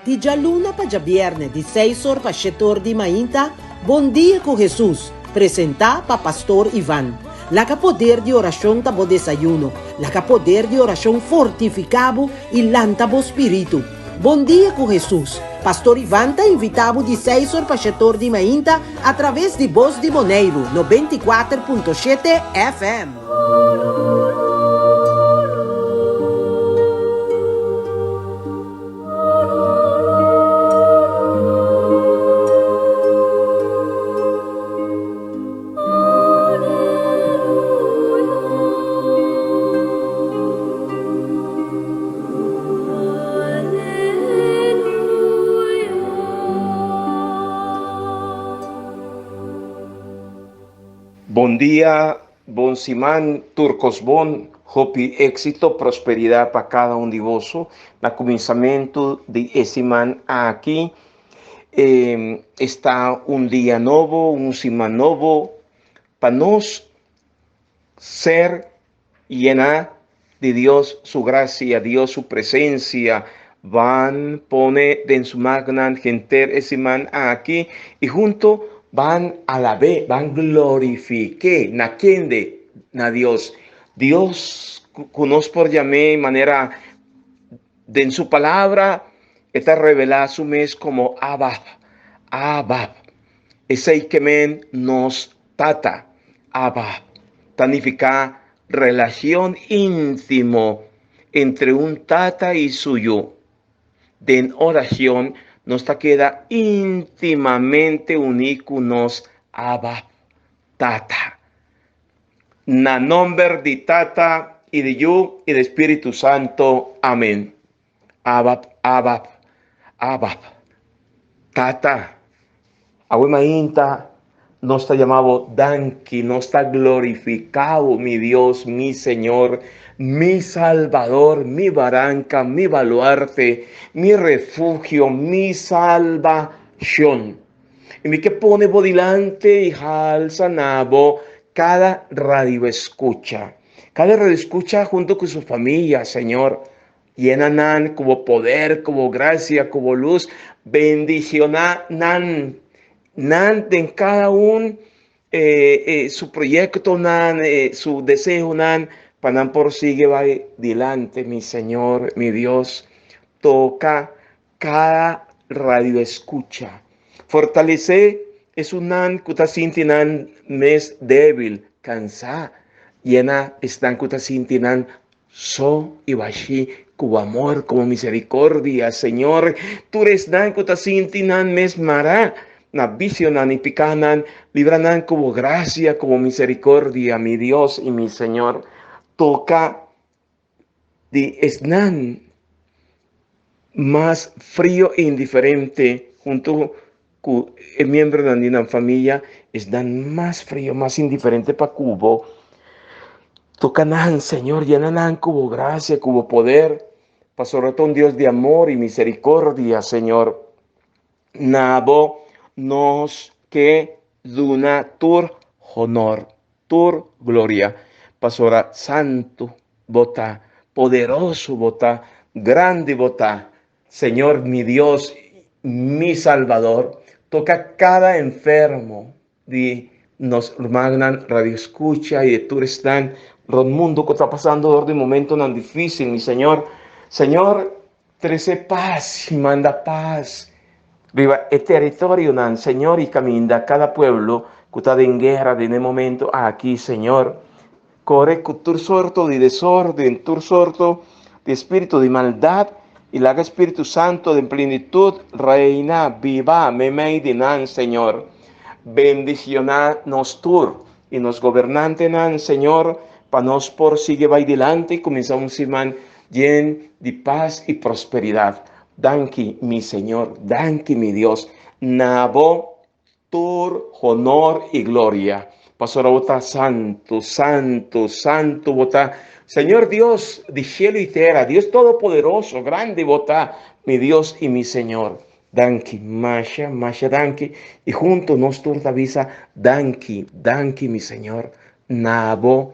Di djaluna pa djabièrnè di seis or pa shete or di mainta, Bon Dia ku Hesus, presentá pa Pastor Ivan. Laga poder di orashon ta bo desayuno. Laga poder di orashon fortifiká bo i lanta bo spiritu. Bon Dia ku Hesus, Pastor Ivan ta invitá bo di seis or pa shete or di mainta atraves di Bos di Boneiru 94.7 FM. Bon dia, bon siman, tur kos bon, hopi éksito, prosperidat pa kada un di boso. Na kuminsamentu di e siman aki esta un dia nobo, un siman nobo pa nos ser yená di Dios su grasia, Dios su presensia. Ban pone den su mannan henter e siman aki i hunto ban alab'é, ban glorifik'é. Na kende? Na Dios. Dios ku nos por yam'é manera den su palabra e ta revelá su mes komo Abba, Abba. Esei ke men nos Tata. Abba ta nifiká relashon íntimo entre un tata i su yu. Den orashon nos ta keda íntimamente uní ku nos Abba, Tata. Na nomber di Tata i di Yu i di Spiritu Santo. Amen. Abba, Abba, Abba. Tata, awe mainta nos ta yama bo danki, nos ta glorifica bo, mi Dios, mi Señor, mi Salvador, mi baranca, mi baluarte, mi refugio, mi salvacion. I mi ke pone bo dilanti i halsa na bo kada radioeskucha. Kada radioeskucha huntu ku su famia, Señor. Yena nan ku bo poder, ku bo grasia, ku bo lus. Bendishoná nan, nan den kada un su proyektonan, su deseonan, pa nan por sigui bai dilanti, mi Señor, mi Dios. Toka Kada radioescucha. Fortalece esunnan cu ta sinti nan mes debil, cansa. Yena esnan cu ta sinti nan so y bashi cu bo amor, cu bo misericordia, Señor. Tur esnan cu ta sinti nan mes mara na vicionan y picanan, libra nan cu bo gracia, cu bo misericordia, mi Dios y mi Señor. Toca di esnan mas frio i indiferente huntu ku e miembronan di nan famia, esnan mas frio, mas indiferente pa ku bo. Toka nan, Señor, yena nan ku bo grasia, ku bo poder, pasobra ta un Dios di amor i misericordia, Señor. Na bo nos ke duna tur honor, tur gloria, pasobra santu bo ta, poderoso bo ta, grandi bo ta, Señor mi Dios, mi Salbador. Toka kada enfermo di nos rumannan radioscucha y di tur esnan rond mundo cu ta pasando dor di momentonan dificil, mi Señor. Señor, trece paz y manda paz riba e territorionan, Señor, y caminda cada pueblo cu ta den guera den e momento aki, Señor. Core cu tur sorto di desorden, tur sorto di espíritu di maldad, y laga Spiritu Santo den plenitud reina, biba meimei di nan, Señor. Bendiciona nos tur y nos gobernantenan, Señor, pa nos por sigui bay dilanti y cuminsa un siman yen di paz y prosperidad. Danki, mi Señor, danki, mi Dios. Na bo Tur honor i gloria. Pasobra bo ta santu, santu, santu bo ta, Señor Dios di cielo i tera, Dios todopoderoso, grandi bo ta, mi Dios i mi Señor. Danki, masha, masha danki, i hunto nos tur ta bisa, danki, danki mi Señor, na bo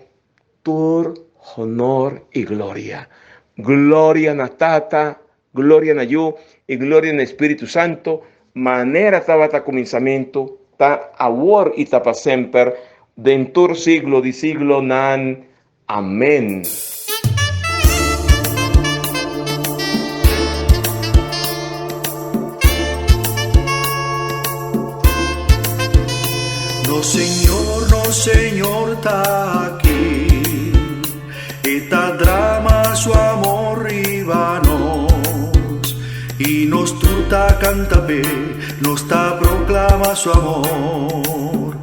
tur honor i gloria. Gloria na Tata. Gloria na Yu i gloria na Spiritu Santu, manera tabata kuminsamentu, ta awor i ta pa semper, den tur siglo di siglonan. Amèn. Nos Señor, nos Señor ta aki, E ta drama su amor riba nos, i nos tur ta canta p'e, nos ta proclama su amor.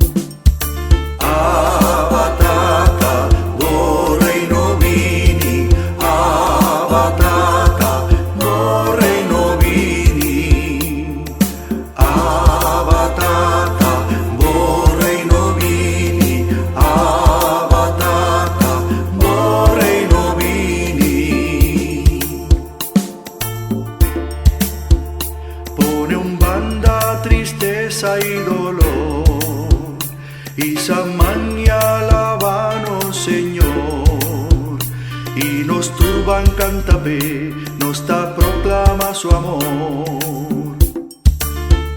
Abba Tata, bo reino bini, Abba Tata, bo reino bini. Abba Tata, bo reino bini, Abba Tata, bo reino bini. Pone un banda tristesa i dolor, Hisa man i alaba nos Señor. I nos tur ban canta p'e, nos ta proclama su amor.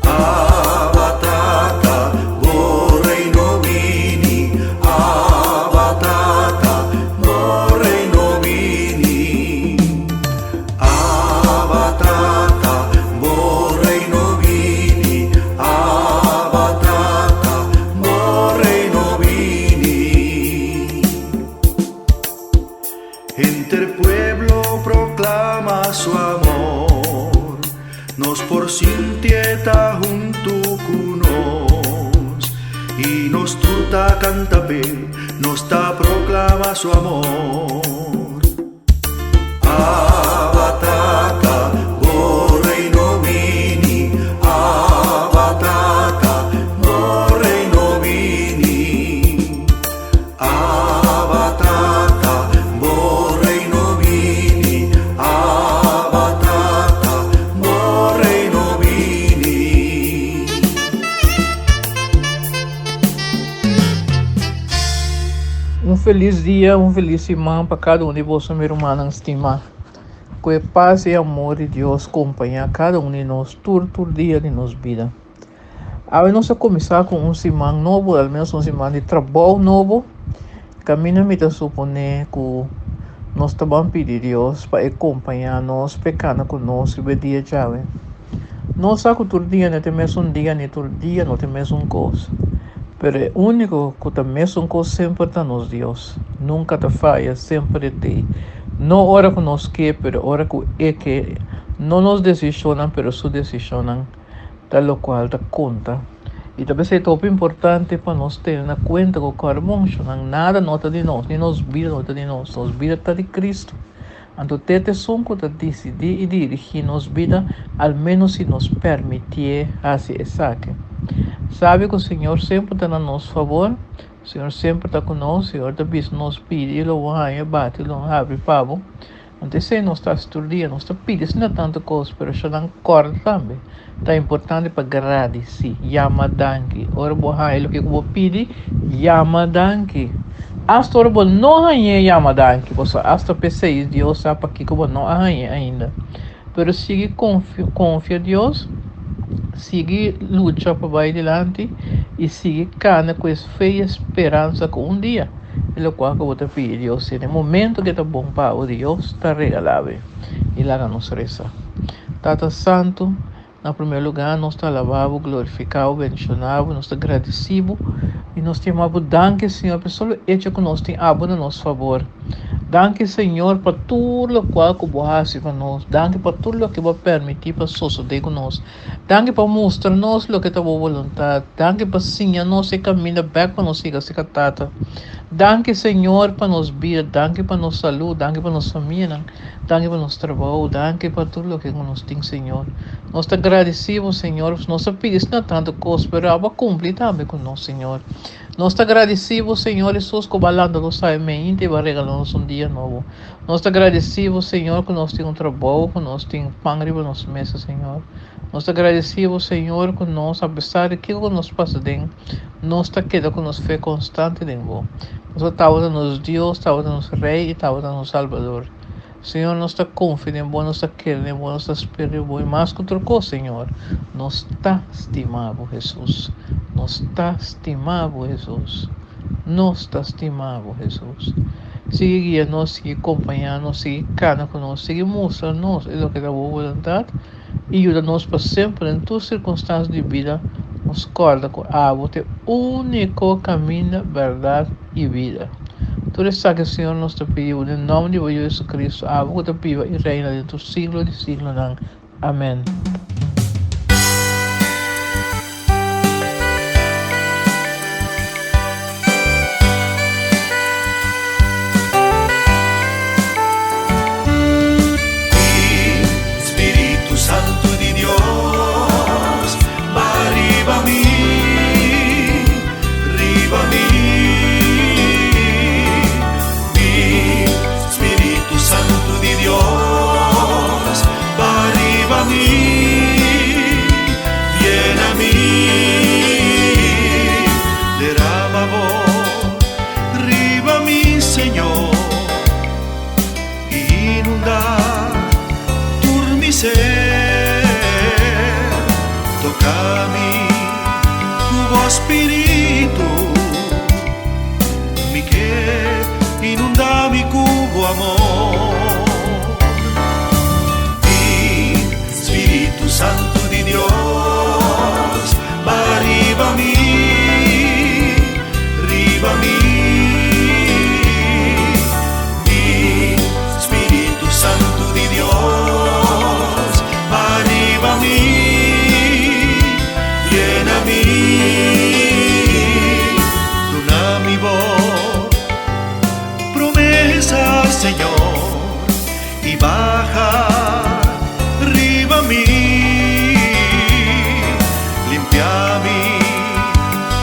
Abba Tata, bo reino bini, Abba Tata, bo reino bini. Abba Tata, bo reino bini, Abba Tata, bo reino bini. Henter pueblo proclama su amor, nos por sintié ta huntu cu nos, y nos tur ta canta p'e, nos ta proclama su amor. Abba Tata, bo reino bini, Abba Tata, bo reino bini. Abba Tata, bo reino bini, Abba Tata, bo reino bini. Un felis dia, un felis siman pa kada un di boso mi rumannan stimá. Ku e pas i amor di Dios kompañá kada un di nos tur tur dia di nos bida. Awe nos a kuminsá ku un siman nobo, al menos un siman di trabou nobo. Kaminda mi ta suponé ku nos ta ban pidi Dios pa e kompañá nos, pa e kana ku nos riba e dia djawe. Nos sa ku tur dia no ta e mesun dia ni tur dia no ta e mesun kos. Pero e úniko ku ta mesun kos semper ta nos Dios. Nunka ta faya, semper e t'ei. No ora ku nos ke, pero ora ku e ke. No nos desishonnan, pero su desishonnan ta lokual ta konta. I ta p'esei ta hopi importante pa nos tene na kuenta ku kòrmonshonan nada no ta di nos, ni nos bida no ta di nos. Nos bida ta di Kristu. Anto te ta esun ku ta disidí i dirigí nos bida, al ménos si nos permitié hasi esaki. Sabi ku Señor semper ta na nos fabor, Señor semper ta ku nos, Señor ta bisa nos pidi i lo bo haña, bati i lo habri pa bo. Anto esei nos ta hasi tur dia, nos ta pidi asina tantu kos, pero eshanan kòrda tambe ta importante pa gradisí, yama danki. Ora bo haña loke ku bo pidi, yama danki. Asta ora bo no hañ'é, yama danki, pasobra asta p'esei Dios sa pakiko bo no a hañ'é ainda. Pero sigui konfia, konfia Dios, sigui lucha pa bai dilanti i sigui kana ku e fe i e speransa ku un dia e lokual ku bo ta pidi Dios den e momento ku e ta bon pa bo, Dios ta regalá bo. I laga nos resa. Tata Santu, na promé lugá nos ta alabá bo, glorifiká bo, bendishoná bo, nos ta gradisí bo i nos ta yama bo danki, Señor, pa e solo echo ku nos tin abo na nos fabor. Danki, Señor, pa tur lokual ku bo hasi pa nos. Danki pa tur loke bo a permití pa sosodé ku nos. Danki pa mustra nos loke ta bo boluntat. Danki pa siña nos e kaminda bèk pa nos yega serka Tata. Danki, Señor, pa nos bida. Danki pa nos salú. Danki pa nos famianan. Danki pa nos trabou. Danki pa tur loke ku nos tin, Señor. Nos ta gradisí bo, Señor. Nos a pidi asina tantu kos, pero abo a kumpli tambe ku nos, Señor. Nos ta gradisí bo, Señor Hesus, ku bo a lanta nos awe meinti i bo a regala nos un dia nobo. Nos ta gradisí bo, Señor, ku nos tin un trabou, ku nos tin pan riba nos mesa, Señor. Nos ta gradisí bo, Señor, ku nos, apesar di kiko ku nos pasa den, nos ta keda ku nos fe konstante den bo. Pasobra tabata nos Dios, tabata nos Rei i tabata nos Salbador. Señor, nos ta konfia den Bo, nos ta kere den Bo, nos ta spera den Bo, i mas ku tur kos, Señor, nos ta stima Bo, Hesus. Nos ta stima Bo, Hesus. Nos ta stima Bo, Hesus. Sigui guia nos, sigui kompañá nos, sigui kana ku nos, sigui mustra nos e loke ta Bo boluntat, i yuda nos pa semper den tur sirkunstansia di bida nos kòrda ku Abo ta e úniko kaminda, bèrdat i bida. Tur esaki, Señor, nos ta pidi Bo den nòmber di Bo Yu Jesucristo, Abo ku ta biba i reina den tur siglo di siglonan. Amèn. Spiritu Santu di Dios, ba riba mi, riba mi. Mi Spiritu Santu di Dios, ba riba mi, yena mi. Derama bo riba mi, Señor. Inundá tur mi ser. Toka mi ku bo spiritu. Mi ke inundá mi ku bo amor. Bin, Spiritu Santu di Dios, ba riba mi, riba mi. Mi Spiritu Santu di Dios, ba riba mi, yena mi. Duna mi bo promesa, Señor, i baha riba mi. Limpia mi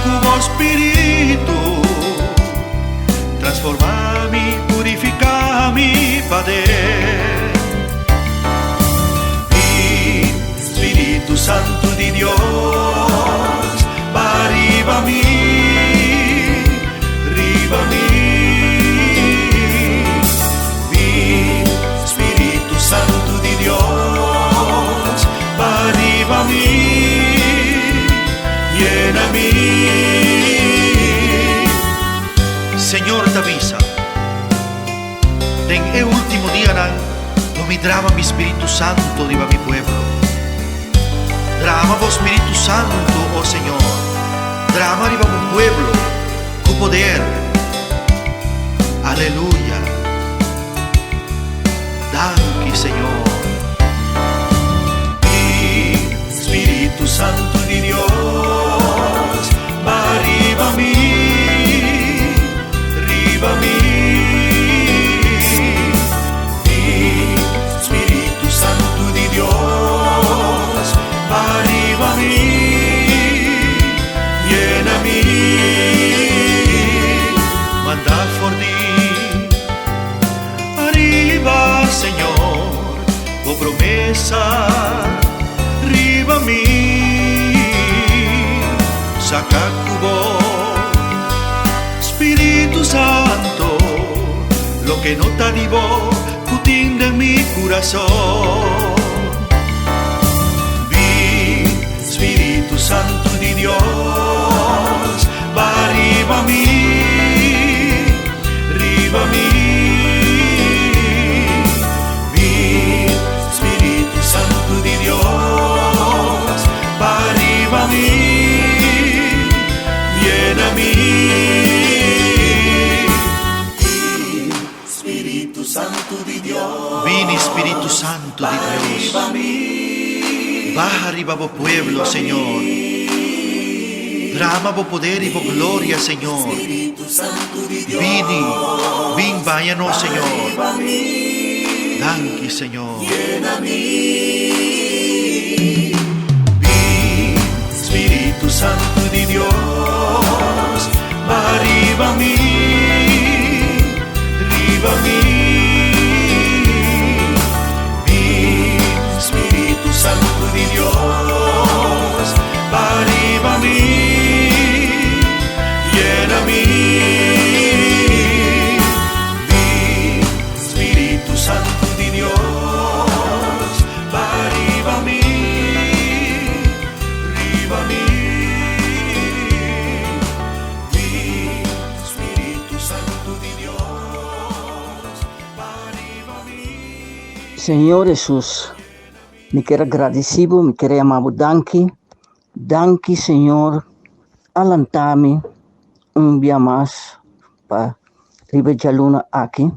ku bo Spiritu. Transforma mi, purifica mi paden. Bin, Spiritu Santu di Dios, ba riba mi, riba mi. Bin, Spiritu Santu di Dios, ba riba mi, yena mi. Señor ta bisa, Den e último dianan lo mi drama mi Spiritu Santo riba mi pueblo. Drama bo Spiritu Santo, o Señor, drama riba bo pueblo ku poder. Aleluya! Danki, Señor. Mi Spiritu Santu di Dios, ba riba mi, riba mi. Mi Spiritu Santu di Dios, ba riba mi, yena mi. Manda for di ariba, Señor, bo promesa riba mi. Saca cu bo Spiritu Santo loke no ta di bo cu tin den mi curason. Bin, Spiritu Santo di Dios, ba riba mi, riba mi. Bin, Spiritu Santo di Dios, ba riba mi, yena mi. Bin, Spiritu Santo di Dios, Bini Spiritu Santo di Dios, baha riba bo pueblo, Señor. Drama bo poder i bo gloria, Señor. Bini, bin baña nos, Señor. Danki, Señor. Bin, Spiritu Santo di Dios, baha riba mi, riba mi. Bin, Spiritu Santo di Dios, baha riba mi, yena mi. Bin, Spiritu Santo. Señor Hesus, mi kier a gradici bo, mi kier a yama bo danki. Danki Señor a lanta mi un bia mas pa riba djaluna aki.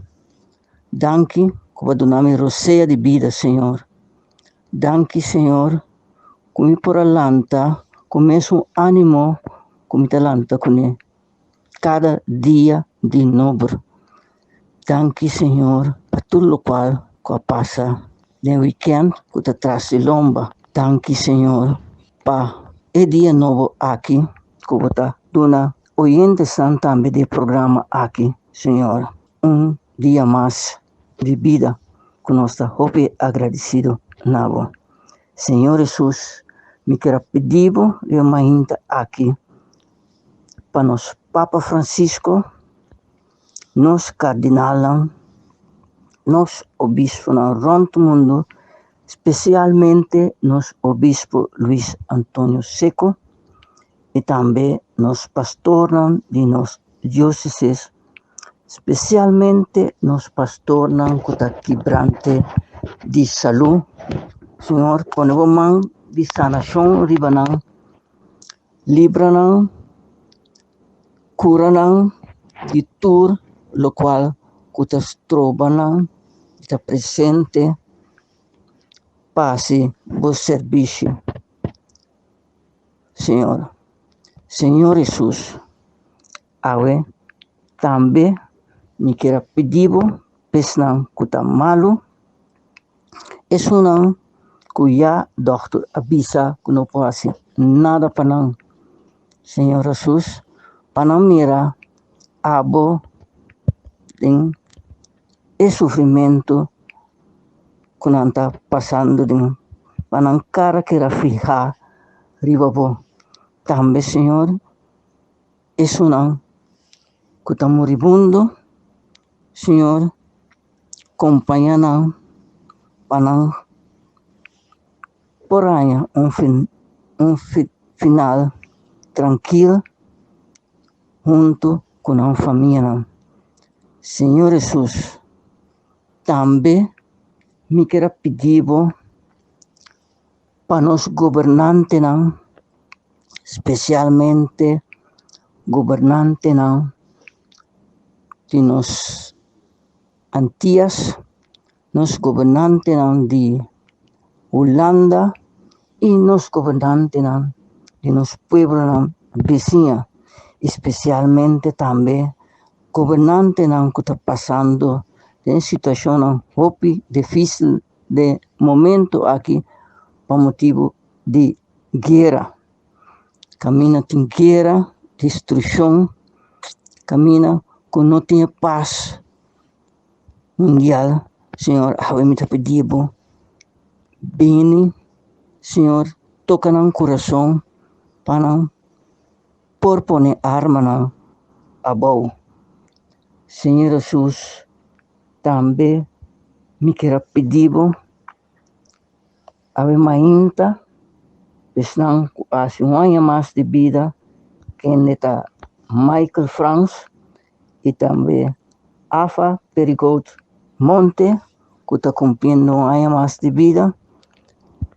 Danki ku bo a duna mi rosea di bida Señor. Danki Señor ku mi por a lanta ku mesun animo ku mi ta lanta kuné kada dia di nobo. Danki Señor pa tur lokual ku a pasa den wikènt ku ta tras di lomba. Danki Señor pa e dia nobo aki ku bo ta duna oyentenan tambe di e programa aki Señor. Un dia mas di bida ku nos ta hopi agradesido na bo. Señor Hesus, mi kier a pidi bo den e mainta aki pa nos Papa Francisco, nos kardinalnan, nos obisponan rònt mundu, spesialmente nos obispo Luis Antonio Seco i tambe nos pastornan di nos diósesis, spesialmente nos pastornan ku ta kibrante di salú. Señor, pone bo man di sanashon riba nan. Libra nan, kura nan di tur lokual ku ta stroba nan di ta presente pa hasi bo servisio, Señor. Señor Hesus, awe tambe mi kier a pidi bo pa esnan ku ta malu, Esunnan ku ya dòkter a bisa ku no por hasi nada pa nan. Señor Hesus, pa nan mira abo den e sufrimentu ku nan ta pasando den, pa nan kara keda fihá riba bo. Tambe, Señor, esunnan ku ta muribundo, Señor, kompañá nan pa nan por haña un fin un final trankil huntu ku nan famianan. Señor Hesus, tambe mi kier a pidi bo pa nos gobernantenan, spesialmente gobernantenan di nos Antias, nos gobernantenan di Hulanda i nos gobernantenan di nos pueblonan bisiña, i spesialmente tambe gobernantenan ku ta pasando den situashonnan hopi difísil den momento aki pa motibu di guera. Kaminda tin guera, destrukshon, kaminda ku no tin e pas mundial. Señor, awe mi ta pidi bo, bini, Señor, toka nan kurason pa nan por pone armanan abou. Señor Hesus, tambe mi kier a pidi bo Awe mainta esnan ku hasi un aña mas di bida kende ta Michael Frans i tambe Afa Perigout Monte ku ta kumpliendo un aña mas di bida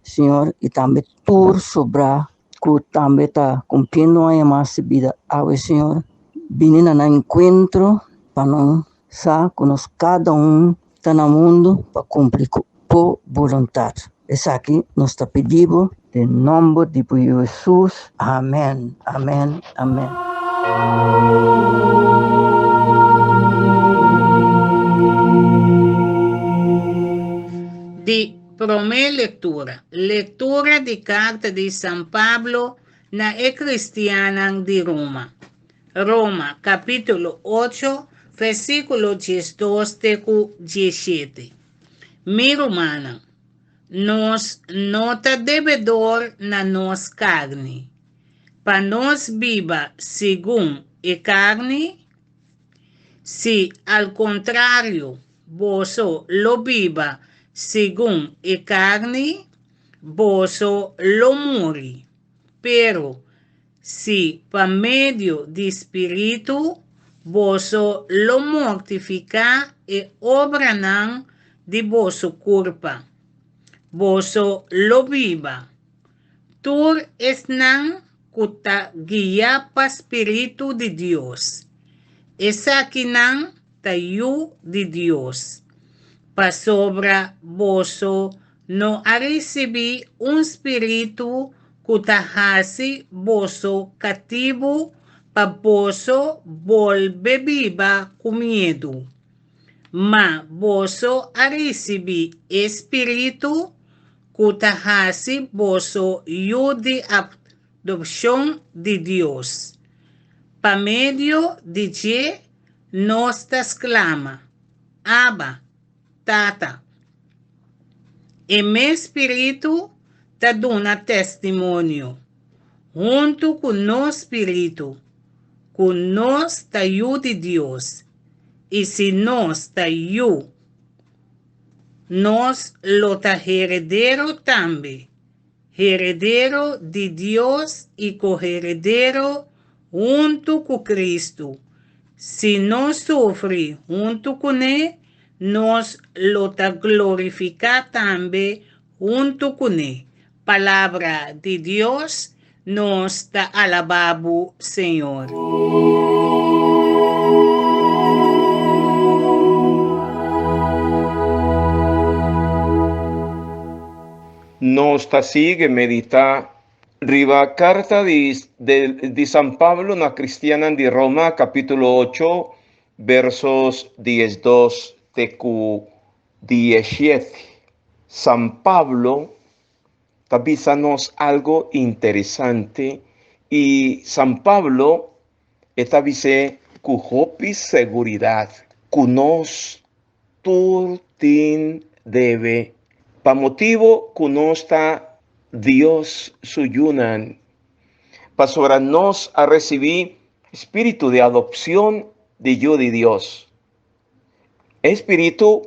Señor i tambe tur sobrá ku tambe ta kumpliendo un aña mas di bida awe Señor bini na nan enkuentro pa nan sa ku nos kada un ta na mundu pa kumpli ku bo boluntat. Esaki nos ta pidi bo den nòmber di bo Yu Hesus. Amèn, amèn, amèn. Di promé lektura. Lektura di karta di San Pablo na e kristiannan di Roma. Roma, kapítulo ocho, versíkulo 12 te ku 17. Mi rumannan, nos no ta debedor na nos karni, pa nos biba segun e karni. Si, al kontrario, boso lo biba segun e karni, boso lo muri. Pero si pa medio di spiritu boso lo mortifiká e obranan di boso kurpa. Boso lo biba. Tur esnan ku ta guiá pa spiritu di Dios, esakinan ta yu di Dios. Pasobra boso no a risibí un spiritu ku ta hasi boso katibu pa boso bolbe biba ku miedu. Ma boso a risibí e spiritu ku ta hasi boso yu di adopshon di Dios. Pa medio di dje nos ta sklama, Abba, Tata. E mes spiritu ta duna testimonio, huntu ku nos spiritu, ku nos ta yu di Dios, i si nos ta yu, Nos lo ta heredero tambe, heredero di Dios i koheredero huntu ku Kristu. Si nos sufri huntu kuné, nos lo ta glorifiká tambe huntu kuné. Palabra di Dios, nos ta alabá bo, Señor. Nos ta sigui meditá riba karta di di San Pablo na kristiannan di Roma kapítulo ocho versos diesdos te ku Dieshete, San Pablo ta bisa nos algo interesante i San Pablo e ta bis'é ku hopi seguridat ku nos tur tin debe pa motibu ku nos ta Dios su yunan, pasobra nos a risibí spiritu di adopshon di Yu di Dios. E spiritu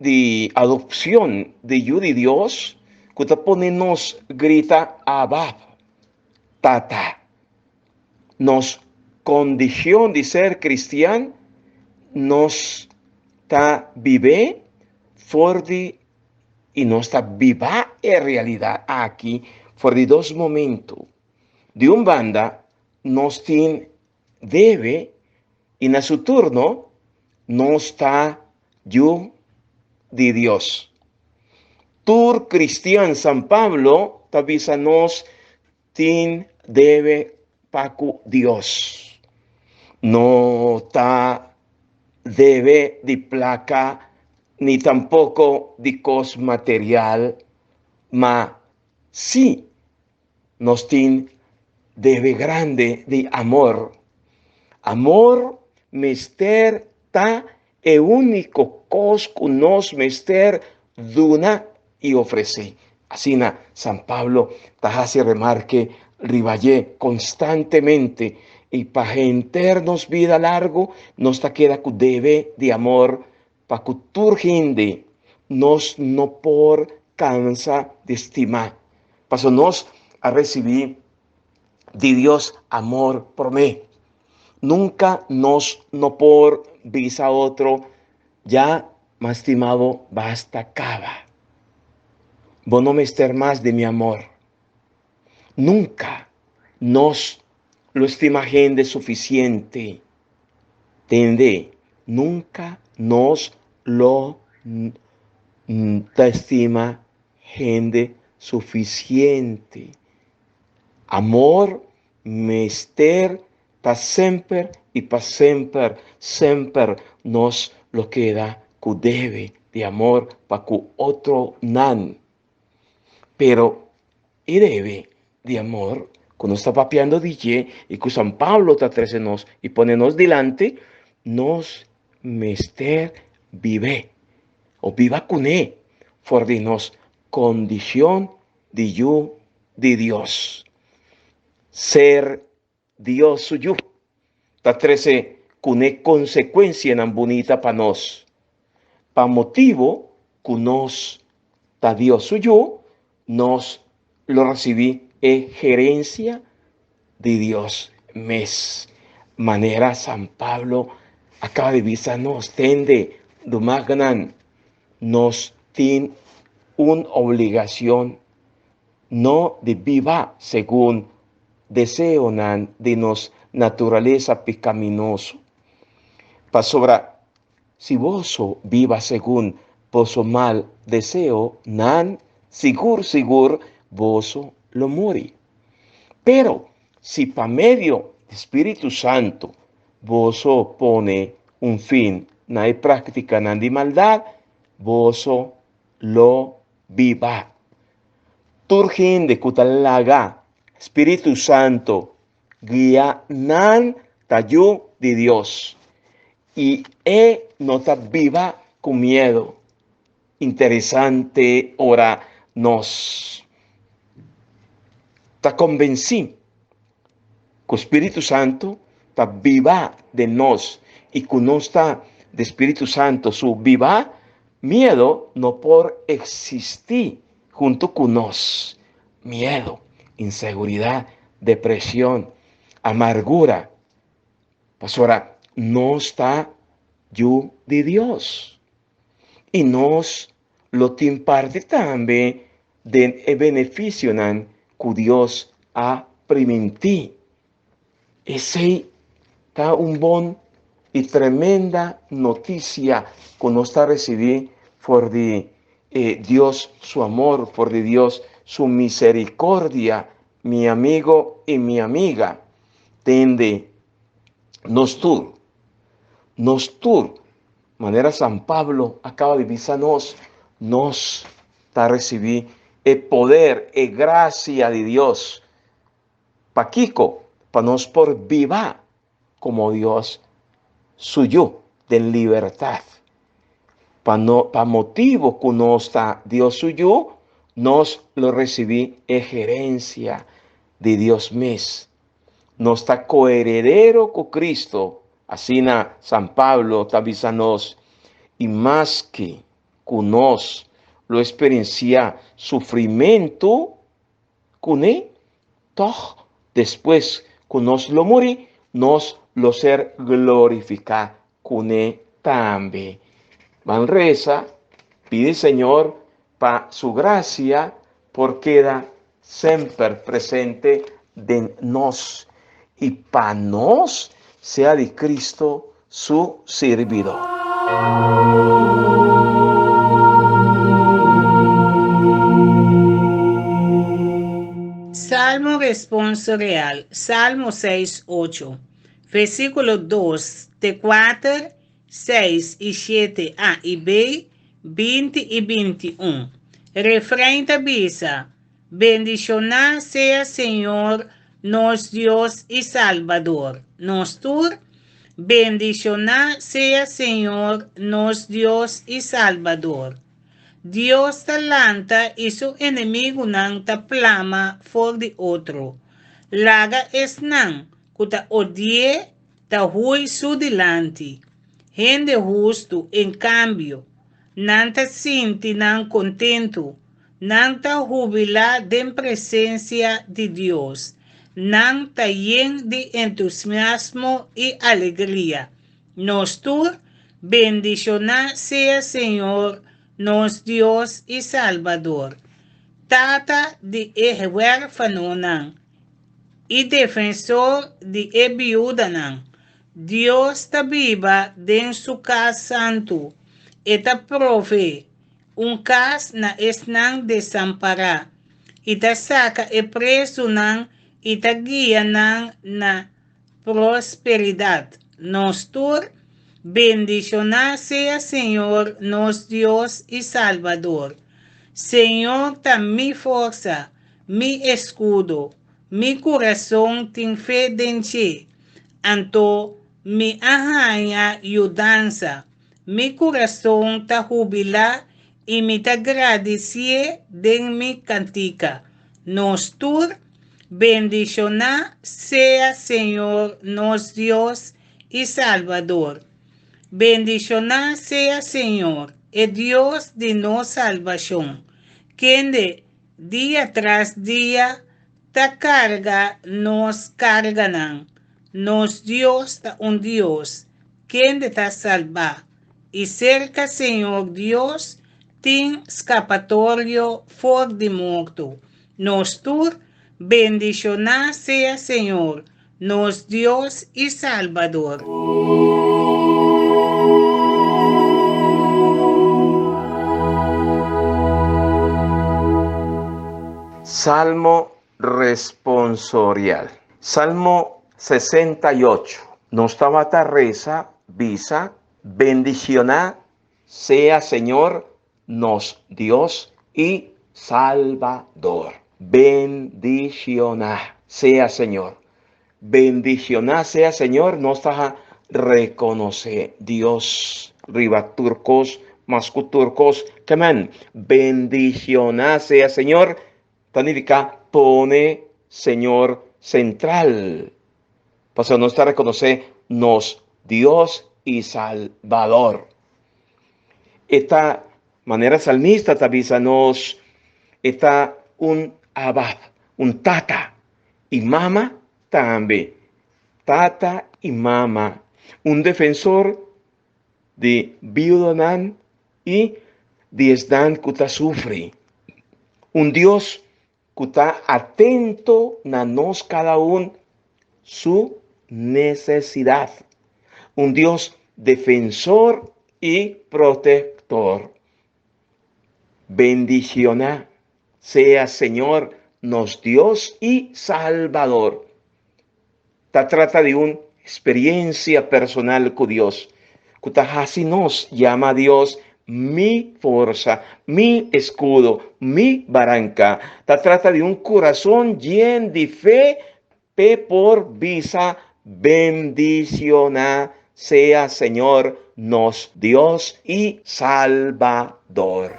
di adopcion di Yu di Dios cu ta pone nos grita Abba, Tata. Nos condicion di ser cristian nos ta bibe for di y nos ta biba e realidad aki for di dos momento. Di un banda nos tin debe i na su turno nos ta yu di Dios. Tur cristian San Pablo ta bisa nos tin debe pa cu Dios. No ta debe di placa ni tampoco di cos material, ma si Nos tin debe grandi di amor. Amor mester ta e úniko kos ku nos mester duna i ofresé. Asina San Pablo ta hasi remarke riba dje konstantemente i pa henter nos bida largu nos ta keda ku debe di amor pa ku tur hende nos no por kansa di stima, pasobra nos a risibí di Dios amor promé. Nunka nos no por bisa otro, Ya m'a stima bo basta kaba. Bo no mester mas di mi amor. Nunka nos lo stima hende sufisiente. Tende, nunka nos lo ta stima hende sufisiente. Amor mester ta semper i pa semper, semper nos lo keda ku debe di amor pa ku otronan. Pero e debe di amor ku nos ta papiando di dje i ku San Pablo ta trese nos i pone nos dilanti, nos mester bib'é o biba kuné for di nos kondishon di yu di Dios. Ser Dios su yu ta trese kuné konsekuensianan bunita pa nos. Pa motibu ku nos ta Dios su yu, nos lo risibí e herensia di Dios mes. Manera San Pablo a kaba di bisa nos, Tende, rumannan, Nos tin un obligacion no di biba segun deseonan di nos naturalesa pecaminoso. Pasobra si boso biba segun boso mal deseonan, sigur sigur boso lo muri. Pero si pa medio di Spiritu Santu boso pone un fin na e práktikanan di maldat, boso lo biba. Tur hende ku ta laga Spiritu Santu guia nan ta yu di Dios, i e no ta biba ku miedu. Interesante ora nos ta konvensí ku Spiritu Santu ta biba den nos i ku nos ta di Spiritu Santu su biba, miedu no por eksistí huntu ku nos. Miedu, inseguridat, depreshon, amargura, pasobra nos ta yu di Dios. I nos lo tin parti tambe den e benefisionan ku Dios a primintí. Esei ta un bon i tremenda notisia ku nos ta risibí for di Dios su amor, for di Dios su miserikordia, mi amigo i mi amiga. Tende, nos tur, nos tur Manera San Pablo a kaba di bisa nos, nos ta risibí e poder, e grasia di Dios. Pakiko? Pa nos por biba komo Dios su yu den libertat. Pa no, pa motibu ku nos ta Dios su yu, nos lo risibí e herensia di Dios mes. Nos ta koheredero ku Cristo, asina San Pablo ta bisa nos, i maske ku nos lo eksperensiá sufrimentu kuné, tòg despues ku nos lo muri, nos lo ser glorifiká kuné tambe. Ban resa, pidi Señor pa su grasia por keda semper presente den nos i pa nos sea di Cristo su sirbidó. Salmo Responsorial, Salmo seis, ocho, versíkulo dos te kuater, seis i shete a i b, 20 i 21. Refrein ta bisa, Bendishoná sea Señor, nos Dios i Salbador. Nos tur, Bendishoná sea Señor, nos Dios i Salbador. Dios ta lanta i su enemigunan ta plama for di otro. Laga esnan ku ta odi'é ta hui su dilanti. Hende hustu, en kambio, nan ta sinti nan kontentu, nan ta hubilá den presensia di Dios, nan ta yen di entusiasmo i alegria. Nos tur, bendishoná sea Señor, nos Dios i Salbador, Tata di e huèrfanonan i Defensor di e biudanan. Dios ta biba den su kas santu, e ta provee un kas na esnan desampará, i ta saka e prezunan i ta guia nan na prosperidat. Nos tur, bendishoná sea Señor nos Dios i Salbador. Señor ta mi forsa, mi eskudo, Mi kurason tin fe den dje, anto mi a haña yudansa. Mi kurason ta hubilá i mi ta gradisié den mi kantika. Nos tur, bendishoná sea Señor nos Dios i Salbador. Bendishoná sea Señor, e Dios di nos salbashon, kende Dia tras dia ta karga nos karganan. Nos Dios ta un Dios kende ta salba, i serka Señor Dios tin skapatorio for di morto. Nos tur, bendishoná sea Señor, nos Dios i Salbador. Salmo responsorial. Salmo 68. Nos tabata resa, bisa, Bendishoná sea Señor nos Dios i Salbador. Bendishoná sea Señor. Bendishoná sea Señor nos ta rekonosé Dios riba tur kos, mas ku tur kos. Ke men, bendishoná sea Señor ta nifiká pone Señor sentral. Pasobra nos ta rekonosé nos Dios i Salbador. E ta, manera salmista ta bisa nos, e ta un Abba, un tata i mama tambe. Tata i mama, un defensor di biudonan i di esnan ku ta sufri. Un Dios ku ta atento na nos kada un su nesesidat. Un Dios defensor i protektor. Bendishoná sea Señor nos Dios i Salbador. Ta trata di un experiencia personal cu Dios, cu ta haci nos yama Dios mi forsa, mi escudo, mi baranca. Ta trata di un curazon yen di fe p'e por bisa bendiciona sea Señor nos Dios i Salbador.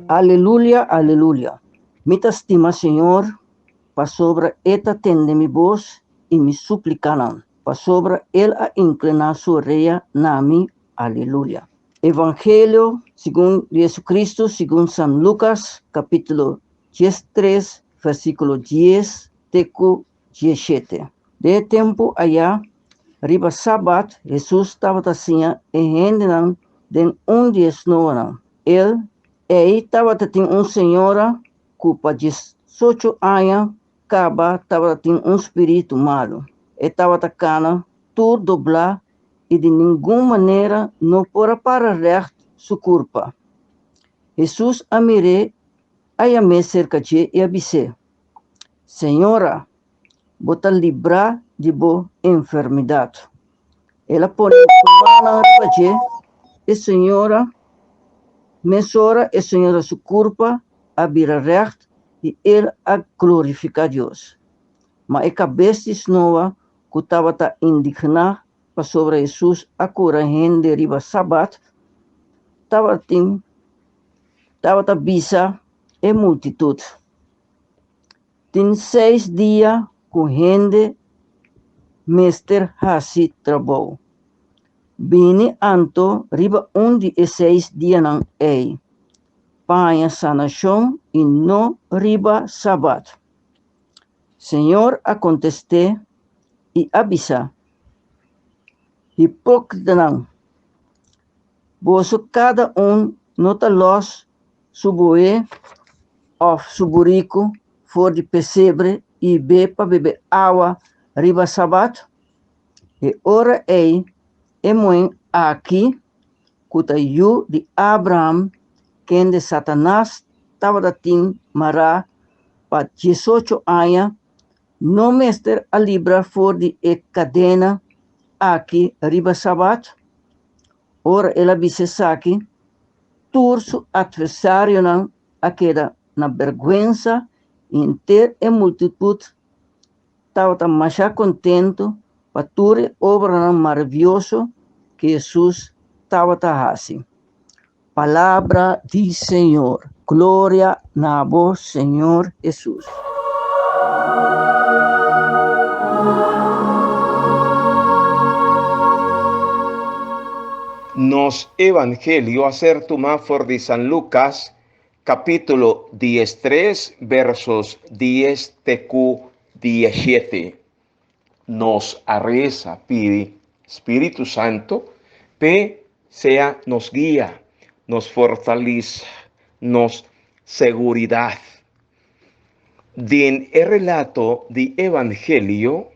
Alelulia, alelulia. Mi ta stima Señor, pasobra E ta tende mi bos i mi súplikanan, pasobra El a inkliná su orea na mi. Alelulia. Evangelio segun Jesucristo segun San Lucas, capítulo 13, versículo 10 te ku 17. Den e tempu ayá, riba Sabat, Hesus tabata siña e hendenan den un di e snoanan. El ei tabata tin un señora ku pa diesocho aña kaba tabata tin un spiritu malu. E tabata kana tur doblá i di ningun manera no por a para règt su kurpa. Hesus a mir'é, a yam'é serka dje i a bis'é, Señora, bo ta librá di bo enfermedat. El a pone su mannan riba dje, e señora, mesora e señora su kurpa a bira règt i el a glorifiká Dios. Ma e kabes di snoa ku tabata indigná pasobra Hesus a kura hende riba Sabat, tabatin tabata bisa e multitut, Tin seis dia ku hende mester hasi trabou. Bini anto riba un di e seis dianan ei, pa haña sanashon i no riba Sabat. Señor a kontest'é i a bisa, Hipókritanan, boso kada un no ta lòs su bué òf su buriku for di pesebre i hib'é pa bebe awa riba Sabat? E ora ei e muhé aki, ku ta yu di Abraham, kende Satanas tabata tin mará pa diesocho aña, no mester a libra for di e kadena aki riba Sabat? Ora el a bisa esaki, tur su atversarionan a keda na bèrgwensa i henter e multitut tabata masha kontentu pa tur e obranan maravioso ku Hesus tabata hasi. Palabra di Señor. Gloria na bo, Señor Hesus. Nos Evangelio a ser tumá for di San Lucas, capítulo 13, versos 10 te cu 17. Nos a resa pidi Spiritu Santo p'e sea nos guia, nos fortalisa, nos seguridad. Den e relato di Evangelio,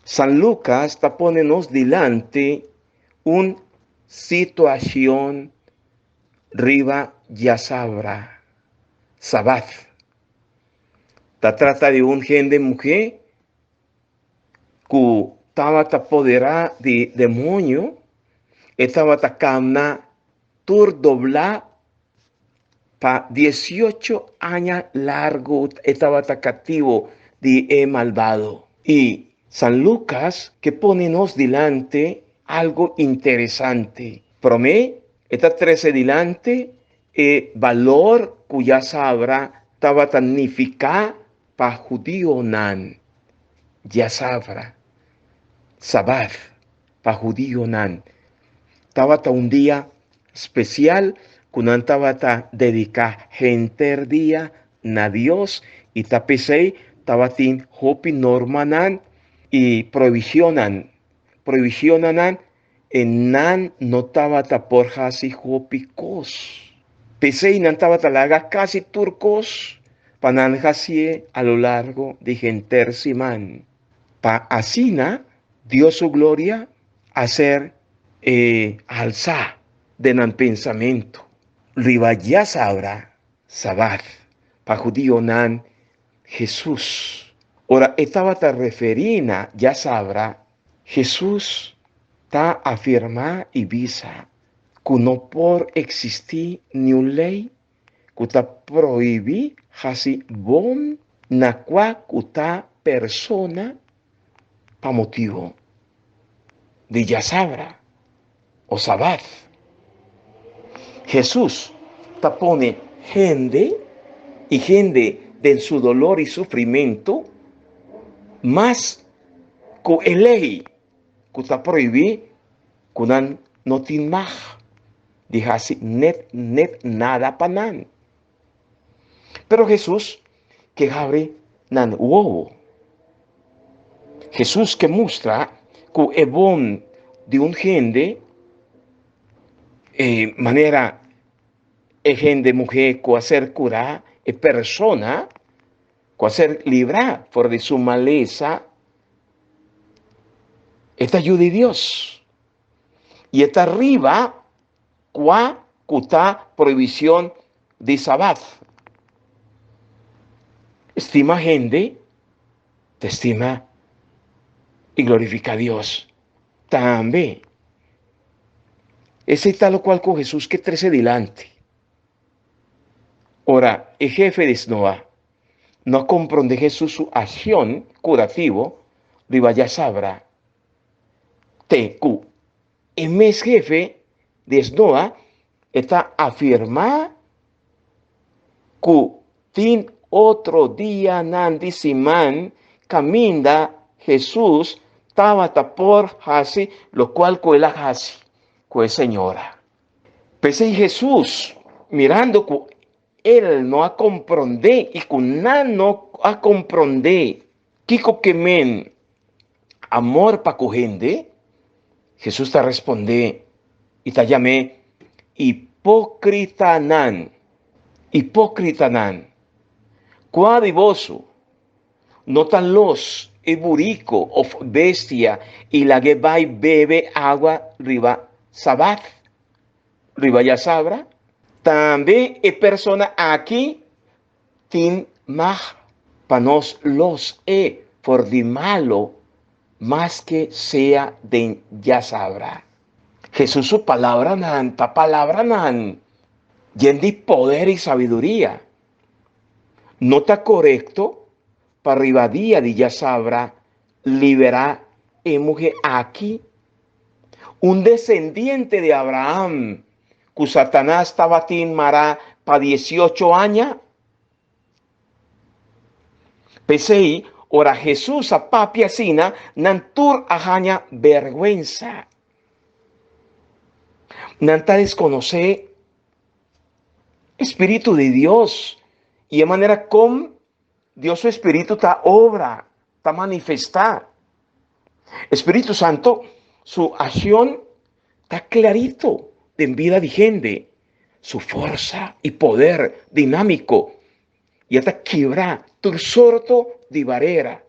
San Lucas ta pone nos dilanti un situacion riba djasabra, Sabat. Ta trata di un hende muhé ku tabata poderá di demoño, e tabata kamna tur doblá pa diesiocho aña largu e tabata kativo di e malbado. I San Lukas ke pone nos dilanti algu interesante. Promé e ta trese dilanti e balor ku ya sabra tabata nifiká pa hudionan. Djasabra, Sabat, pa hudionan tabata un dia spesial ku nan tabata dediká henter dia na Dios i ta p'esei tabatin hopi normanan i prohibicionnan, prohibicionanan e nan no tabata por hasi hopi kos. P'esei nan tabata laga kasi tur kos pa nan hasié a lo largo di henter siman. Pa asina Dios su gloria a ser e alsá den nan pensamentu. Riba djasabra, Sabat, pa hudionan, Hesus, ora e tabata referí na djasabra, Hesus ta afirmá i bisa ku no por eksistí niun lei ku ta prohibí hasi bon na kua ku ta persona pa motibu di djasabra o sabat. Hesus ta pone hende i hende den su dolor i sufrimentu mas ku e lei ku ta prohibí ku nan no tin mag di hasi net net nada pa nan. Pero Hesus ke habri nan wowo. Hesus ke mustra ku e bon di un hende, e manera e hende muhé ku a ser kurá, e persona ku a ser librá for di su malesa, e ta yu di Dios. I e ta riba kua ku ta prohibishon di Sabat. Stima hende, ta stima i glorifiká Dios tambe. Esei ta lokual ku Hesus ke trese dilanti. Ora e hefe di snoa no a komprondé Hesus su akshon kurativo riba djasabra, te ku e mes hefe di snoa e ta afirmá ku tin otro dianan di siman kaminda Hesus tabata por hasi lokual ku el a hasi ku e señora. P'esei Hesus, mirando ku el no a komprondé i ku nan no a komprondé kiko ke men amor pa ku hende, Hesus ta respondé i ta yam'é hipókritanan, hipókritanan! Kua di boso no ta los e buriko òf bestia i lag'é bai bebe awa riba Sabat, riba djasabra? Tambe e persona aki tin mag pa nos los e for di malo maske sea den djasabra. Hesus su palabranan ta palabranan yen di poder i sabiduria. No ta korekto pa riba dia di djasabra liberá e muhé aki, un desendiente di Abraham ku Satanas tabatin mará pa diesiocho aña? P'esei, ora Hesus a papia asina, nan tur a haña bèrgwensa. Nan ta deskonosé E spiritu di Dios i e manera kon Dios su spiritu ta obra. ta manifestá. Spiritu Santo su accion ta clarito den bida di hende, su forsa y poder dinámico y e ta kibra tur sorto di barera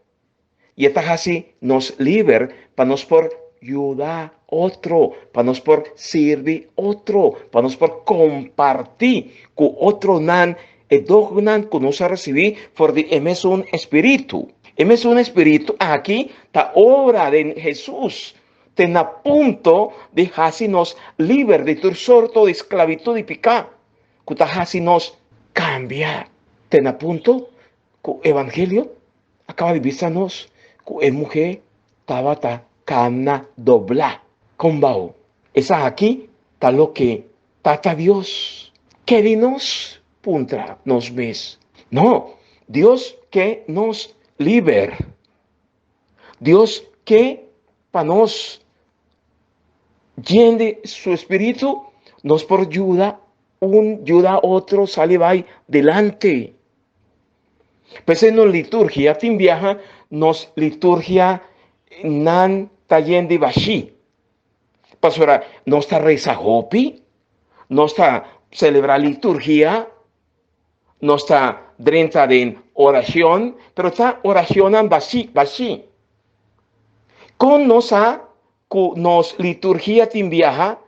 y e ta haci nos liber pa nos por yuda otro, pa nos por sirbi otro, pa nos por comparti cu otronan e donnan cu nos a recibi for di e mesun Espiritu. E mesun Espiritu aki ta obra den Jesus te na punto di haci nos liber di tur sorto di sclavitud di pica cu ta haci nos cambia te na punto cu Evangelio a caba di bisa nos cu e muhe tabata cana dobla con bao. Esaki ta loke Tata Dios ke di nos? Puntra nos mes. No, Dios ke nos liber. Dios ke pa nos yen di su espiritu nos por yuda un yuda otro sali bai delante. P'esei nos liturgia tin biaha nos liturgia nan ta yen di bashí. Pasobra nos ta resa hopi, nos ta celebra liturgia, nos ta drenta den oracion, pero ta oracionnan bashi, bashi. Con nos sa cu nos liturgia tin biaha?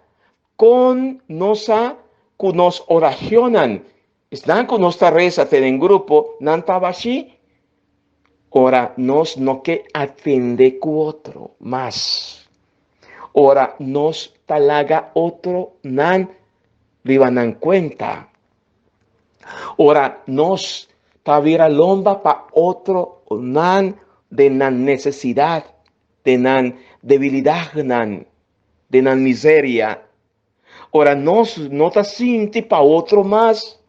Con nos sa cu nos oracionnan, esnan cu nos ta resa te den grupo, nan ta bashi? Ora nos no ke atende ku otro mas. Ora nos ta laga otronan riba nan kuenta. Ora nos ta bira lomba pa otronan den nan nesesidat, den nan debilidatnan, den nan miseria. Ora nos no ta sinti pa otro mas,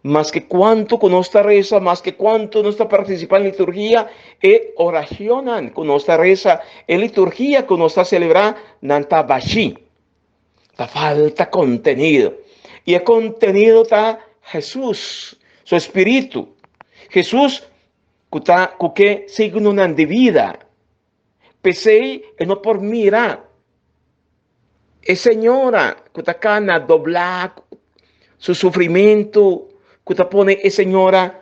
maske kuantu ku nos ta resa, maske kuantu nos ta partisipá en liturgia, e oracionnan ku nos ta resa, e liturgia ku nos ta selebrá, nan ta bashí. Ta falta kontenido. I e kontenido ta Hesus, su espíritu. Hesus ku ta ku ke signonan di bida. P'esei e no por mira e señora ku ta kana doblá su sufrimentu ku ta pone e señora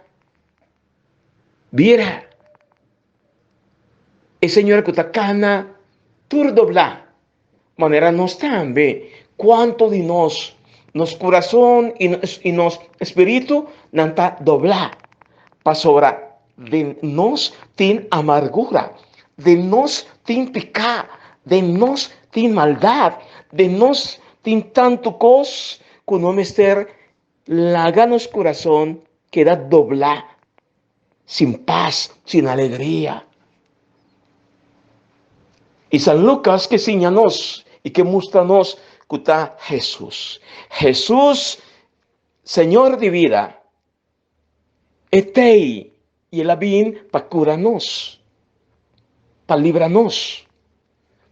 bira. E señora ku ta kana tur doblá manera nos tambe. Kuantu di nos, nos kurason i nos spiritu nan ta doblá pasobra den nos tin amargura, den nos tin piká, den nos tin maldat, den nos tin tantu kos ku no mester laga nos kurason keda doblá sin pas, sin alegria. I San Lukas ke siña nos i ke mustra nos ku ta Hesus. Hesus, Señor di vida, E t'ei i el a bin pa kura nos, pa libra nos,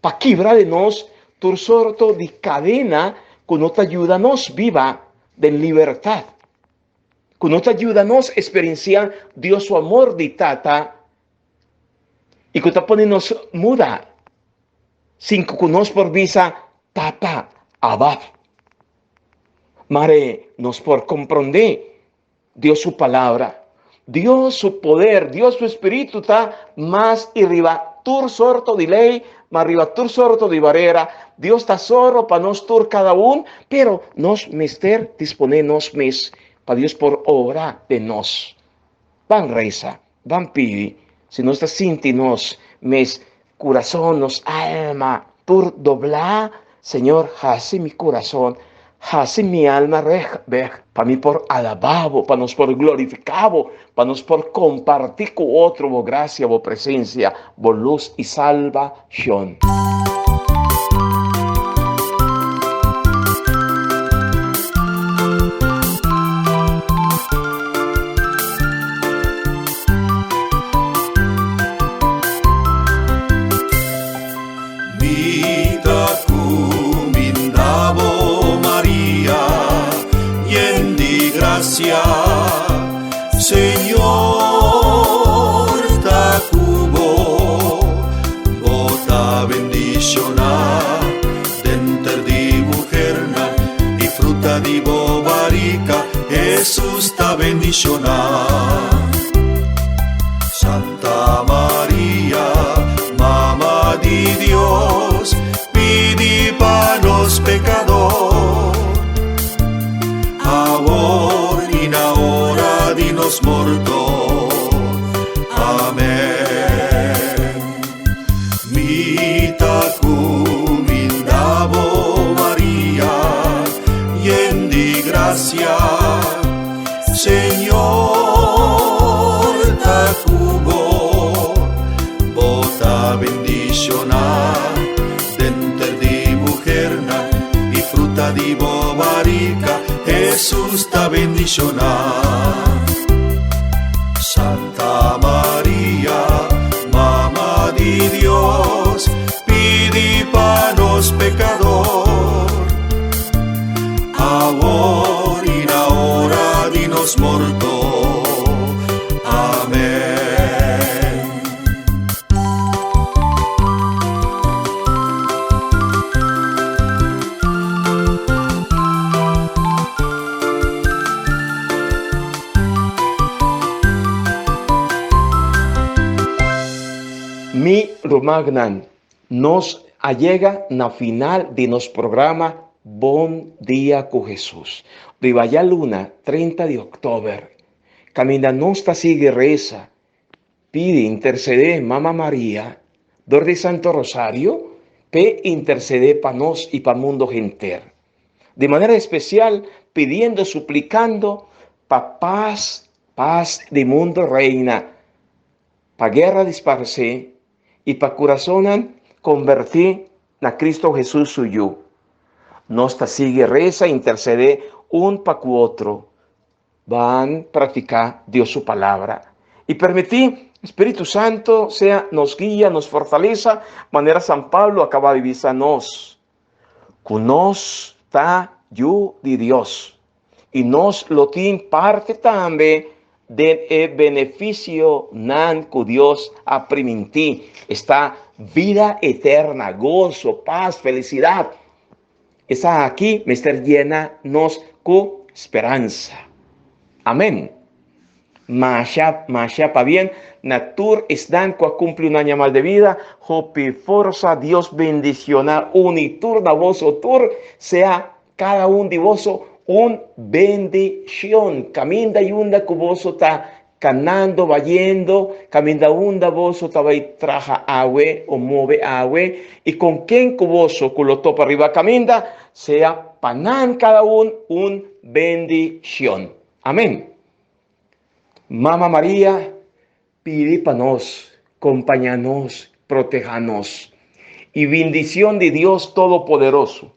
pa kibra di nos tur sorto di kadena ku no ta yuda nos biba den libertat, ku no ta yuda nos eksperensiá Dios su amor di Tata i ku ta pone nos muda sin ku nos por bisa, Tata, Abba. Mare nos por komprondé Dios su palabra. Dios su poder, Dios su espíritu ta mas i riba tur sorto di ley, mas riba tur sorto di barera. Dios ta soro pa nos tur cada un, pero nos mester disponé nos mes pa Dios por obra den nos. Ban reza, ban pidi, si nos ta sinti nos mes Kurason, nos alma tur doblá, Señor, hasi mi kurason, hasi mi alma reg beg, pa mi por alabá Bo, pa nos por glorifiká Bo, pa nos por kompartí ku otro Bo grasia, Bo presensia, Bo lus i salbashon. Mi ta cuminda bo, Maria, yen di gracia, Señor ta cu. bendiciona. Santa Maria, Mama di Dios, pidi pa nos pecador, awor y na ora di nos morto. Amen. Mi ta cuminda bo, Maria, yen di gracia, Señor ta cu bo. Bo ta bendiciona denter di muhernan, y fruta di bo barica, Jesús, ta bendiciona. Santa Maria, Mama di Dios, pidi pa nos pecador, awor y na ora di nos morto. Amen. Mi rumannan, nos a yega na final di nos programa Bon Dia ku Hesus. Riba djaluna 30 di òktober, kaminda nos ta sigui resa, pidi, intersedé Mama Maria dor di Santo Rosario p'e intersedé pa nos i pa mundo henter. Di manera espesial pidiendo, suplikando pa pas, pas di mundo reina, pa guera disparsé i pa kurasonnan kombertí na Kristu Hesus su Yu. Nos ta sigui resa i intersedé un pa ku otro. Ban praktiká Dios su Palabra i permití Spiritu Santu sea nos guia, nos fortalesa, manera San Pablo a kaba di bisa nos. Ku nos ta yu di Dios i nos lo tin parti tambe den e benefisionan ku Dios a primintí, esta bida eterna, goso, pas, felisidat. Esaki mester yena nos ku speransa. Amèn. Masha, masha pabien na tur esnan ku a kumpli un aña mas de vida, hopi forsa, Dios bendiciona un i tur na boso tur, sea kada un di boso un bendicion. Kaminda i unda ku boso ta kanando, bayendo, kaminda unda boso ta bai traha awe o move awe, i kon ken ku boso ku lo topa riba kaminda, sea pa nan kada un un bendicion. Amén. Mama Maria, pidi pa nos, compaña nos, proteha nos. Y bindicion di Dios Todopoderoso,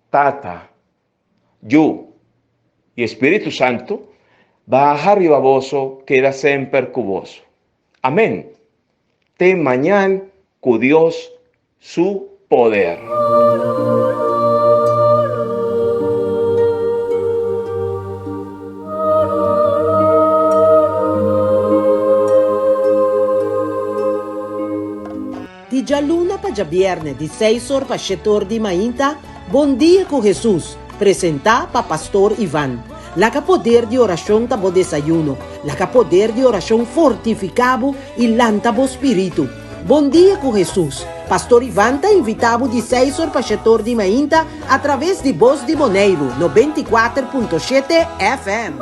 Tata, Yu y Espíritu Santo, baha riba boso, keda semper cu boso. Amén. Te mañan cu Dios su poder. Di djaluna pa djabierne di seis or pa shete or di mainta, Bon Dia ku Hesus, presentá pa Pastor Ivan. Laga poder di orashon ta bo desayuno, laga poder di orashon fortifiká bo i lanta bo spiritu. Bon dia ku Hesus! Pastor Ivan ta invitá bo di seis or pa shetor di mainta atraves di Bos di Boneiru 94.7 FM.